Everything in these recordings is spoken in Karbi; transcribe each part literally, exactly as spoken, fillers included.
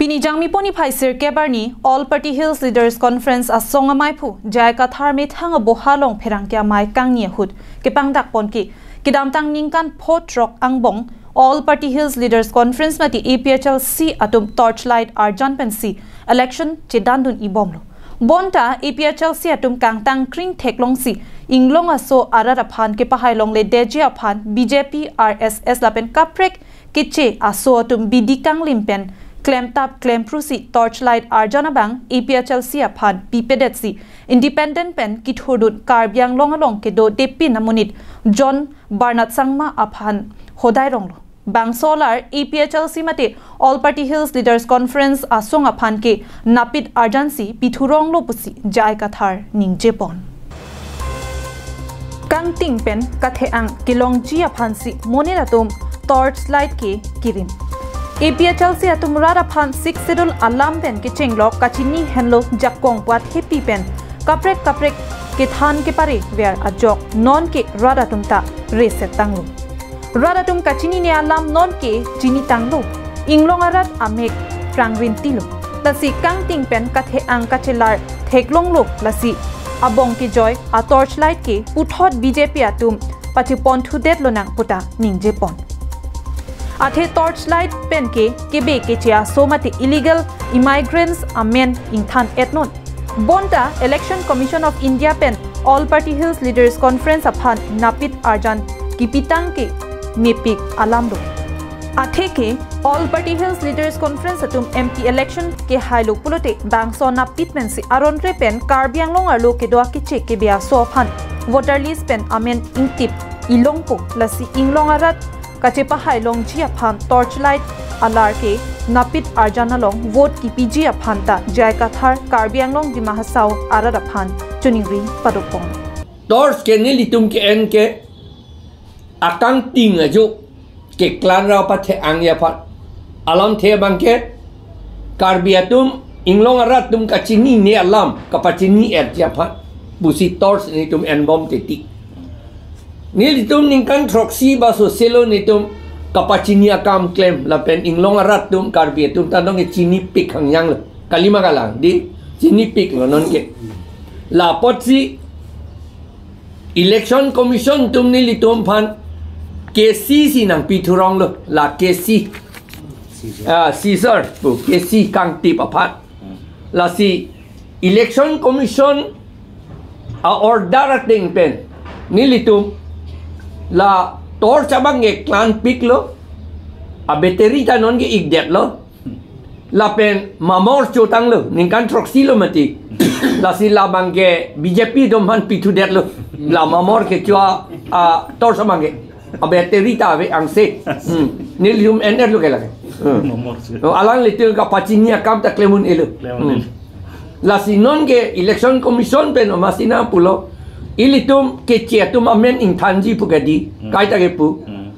Pini Jangmipo niphai sirkep arni All Party Hills Leaders Conference asong amaiphu J I Kathar methang aboha along pherangke amei kangni ahut kepangdak ponke kedamtang ningkan pho throk angbong All Party Hills Leaders Conference mate A P H L C atum torchlight arjan pensi election chedandun ibomlo. Bonta A P H L C atum kangtang kring theklongsi inglong aso arat aphan kepahai longledeji aphan B J P, R S S lapen kaprek keche aso atum bidi kanglim pen klemtap klemprusi torchlight arjan abang A P H L C aphan pipedetsi independent pen kithurdun Karbi Anglong along kedo depin amonit John Bernard Sangma aphan hodai ronglo. Bangso alar A P H L C mate All Party Hills Leaders Conference asong aphan ke napit arjansi pithuronglo pusi J I Kathar ningjepon. Kangting pen kathe-ang kelongji aphansi monit atum torchlight ke kirim. A P H L C atum rat aphan Sixth Schedule alam pen kechenglok kachini henlo jakong puat hepi pen kaprek kaprek kethan keparever ajok nonke rat atum ta reset tanglo. Rat atum kachinine alam nonke chinitanglo. Inglong arat amek prangrintilo. Lasi kangting pen kathe-ang kachelar theklonglo, lasi abong kejoi a torchlight ke puthot B J P atum pacheponthudetlonang puta ningjepon. Athe torchlight pen ke kebe keche aso mate illegal immigrants amen ingthan-etnon. Bonta Election Commission of India pen All Party Hills Leaders Conference aphan napit arjan kipitang ke mepik alamlo. Atheke All Party Hills Leaders Conference atum M P election kehailo pulote bangso napit pensi aron re pen Karbi Anglong arlo kedo akeche kebe aso aphan voter list pen amen ingtip ilongpo, lasi inglong arat kachepahai longji aphan torchlight alar ke napit arjan along vote kipiji aphan ta J I Kathar Karbi Anglong Dima Hasao arat aphan choningri padopon. Torch ke nelitum ke-en ke akangting ajo keklang ra pathe-angji aphan. Alamthe abangke Karbi atum inglong arat atum kachinine alam kapachini-etji aphan pusi torch nelitum enbom titi. Nelitum ningkan throksi ba soselo nelitum kapachini akam klem lapen inglong arat atum Karbi atum ta nonke chinipik hangjanglo. Kalima kalang di chinipiklo nonke. La apotsi Election Commission atum nelitum aphan K C si nangpithuronglo, la K C. Ah, seizure pu K C kangtip aphan. Lasi Election Commission a-order ateng pen nelitum la torch abangke klanpiklo, a-battery ta nonke ikdetlo. Lapen mamor chotanglo, ningkan throksilo mati. Lasi labangke B J P atum aphan pithudetlo. La mamor kecho a, a torch abangke. A-battery ta ave angse. Hmm. Nelitum en-etlo ke lake. Hmm. Mamor cho. Oh, alanglitum kapachini akam ta klem un-elo. Klem un-elo. Hmm. Lasi nonke Election Commission pen amatsi nangpulo. Ilitum keche atum amen ingthanji pu kedi. Hmm. Kaita kepu. Hmm.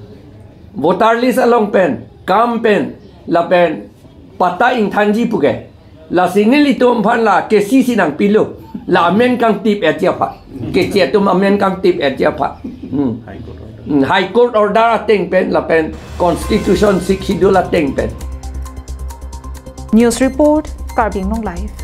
Voter list along pen, kam pen, lapen patta ingthanji puke. Lasi nelitum aphan la K C si nangpilo. La amen kangtip-etji aphan. Keche atum amen kangtip-etji aphan. Hmm. High Court order. Hmm, High Court order ateng pen lapen Constitution Sixth Schedule ateng pen. News report, Karbi Anglong Live.